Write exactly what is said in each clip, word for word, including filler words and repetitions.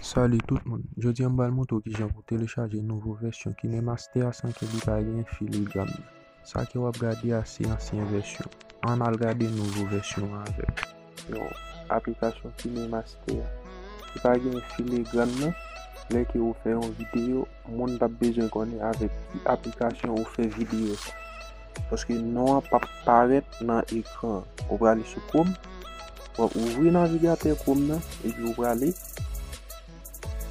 Salut tout moun, jodi a m pral montre w kijan pou telechaje nouvo vèsyon KineMaster a san ke li pa gen filigram nan. Sa ke w ap gade a se ansyen vèsyon. Ann al gade nouvo vèsyon an avè m. Yon aplikasyon KineMaster ki pa gen filigram nan, lè ke ou fè yon videyo, moun t ap bezwen konnen avèk ki aplikasyon ou fè videyo sa. Paske non an p ap parèt nan ekran an. Ou prale sou Chrome, w ap ouvri navigatè Chrome nan, epi ou prale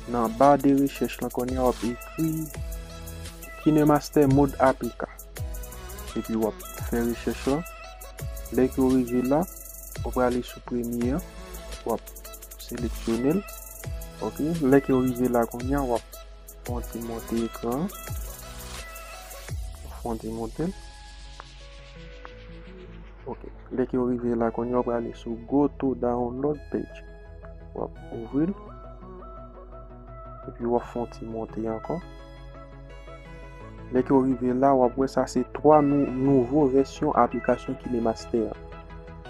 nan ba de rechèch lan kounye a, w ap ekri KineMaster mod A P K. Epi w ap fè rechèch lan. Lè ke w rive la, ou prale sou premye an, w ap seleksyone l. Ok, lè ke w rive la kounye a, w ap fè yon ti monte ekran an. Fè yon ti monte l. Ok, lè ke w rive la kounye a, w prale sou Go to Download Page. W ap ouvri l. Epi w ap fè yon ti monte ankò. Lè ke w rive la, w ap wè sa se twa nou, nouvo vèsyon aplikasyon KineMaster an.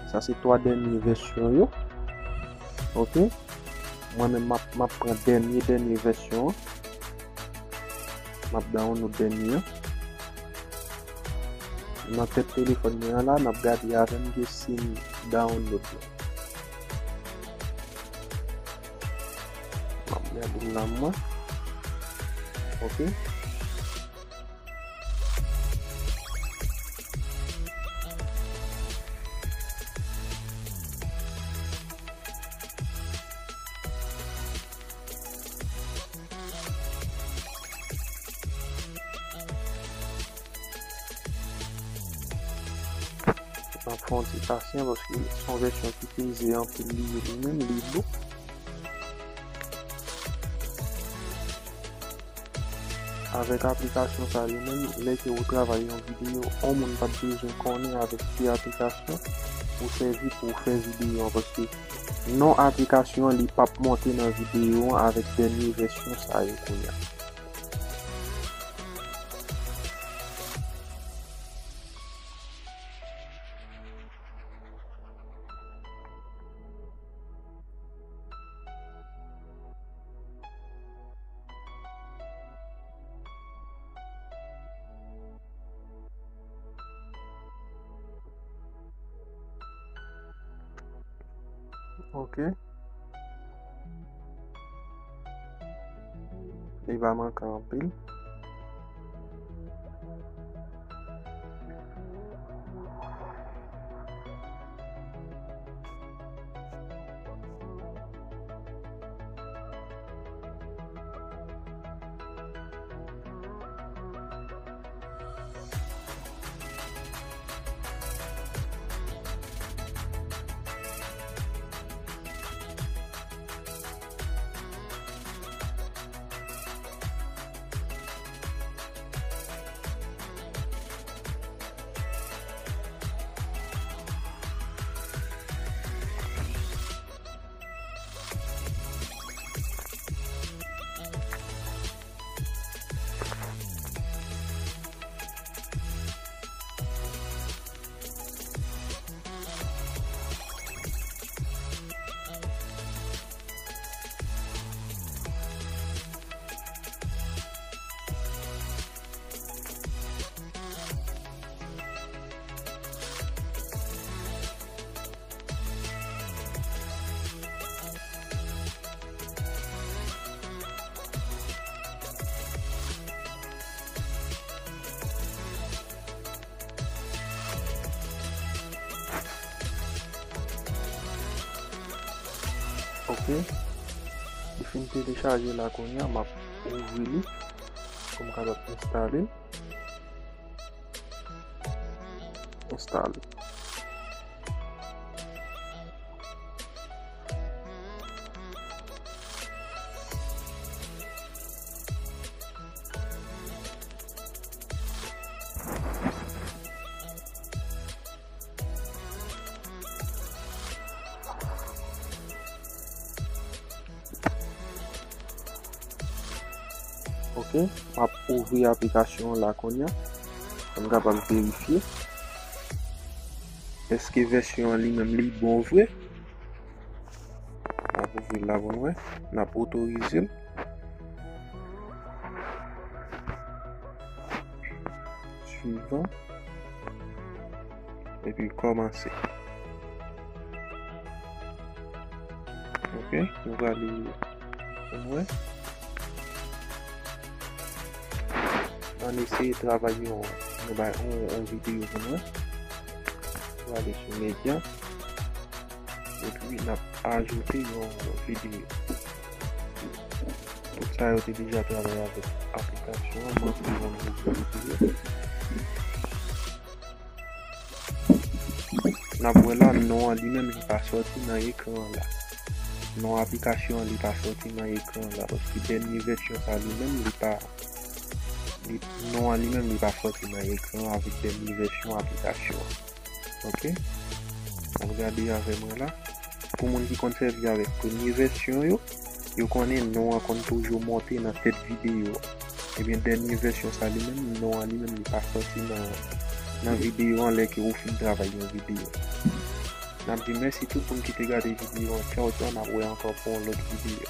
Sa se twa dènye vèsyon yo. Ok. Mwen menm, m ap, m ap pran dènye, dènye vèsyon an. M ap download dènye an. Nan tèt telefòn mwen an la, n ap gade avè m gen si m download li. M ap gade l la mwen. Ok. N ap fè yon ti pasyan paske se yon vèsyon ki peze anpil, li, li menm li lou. Avèk aplikasyon sa yo menm, lè ke ou travay yon videyo, yon moun p ap bezwen konnen avèk ki aplikasyon ou sèvi pou w fè videyo an, paske non aplikasyon an li p ap monte nan videyo an avèk dènye vèsyon sa yo kounye a. Ok. Li pa manke anpil. Ok. Li fin telechaje la kounye a, m ap ouvri li pou m kapab enstale l. Enstale. Ok, m ap ouvri aplikasyon an la kounye a. Pou m kapab verifye èske vèsyon an li menm li bon vre. M ap ouvri l la pou n wè. N ap otorize l. Suivant. Epi kòmanse. Ok, nou prale pou n wè. Ann eseye travay yon, yon, ba- yon, yon videyo pou n wè. Nou prale sou medya. Epi n ap ajoute yon videyo. Tout sa yo te deja travay avèk aplikasyon an, mwen ap fè yon nouvo videyo. N ap wè la, non an li menm li pa sòti nan ekran an la. Non aplikasyon an li pa sòti nan ekran an la, paske dènye vèsyon sa li menm li pa, li, non an li menm li pa sòti nan ekran an avèk dènye vèsyon aplikasyon an. Ok? N ap gade avè mwen la. Pou moun ki konn sèvi avèk premye vèsyon yo, yo konnen non an konn toujou monte nan tèt videyo a. Ebyen, dènye vèsyon sa li menm, non an li menm li pa sòti nan, nan videyo an lè ke ou fin travay yon videyo. N ap di mèsi tout moun ki te gade videyo an. Tchaw, tchaw, n ap wè ankò pou yon lòt videyo.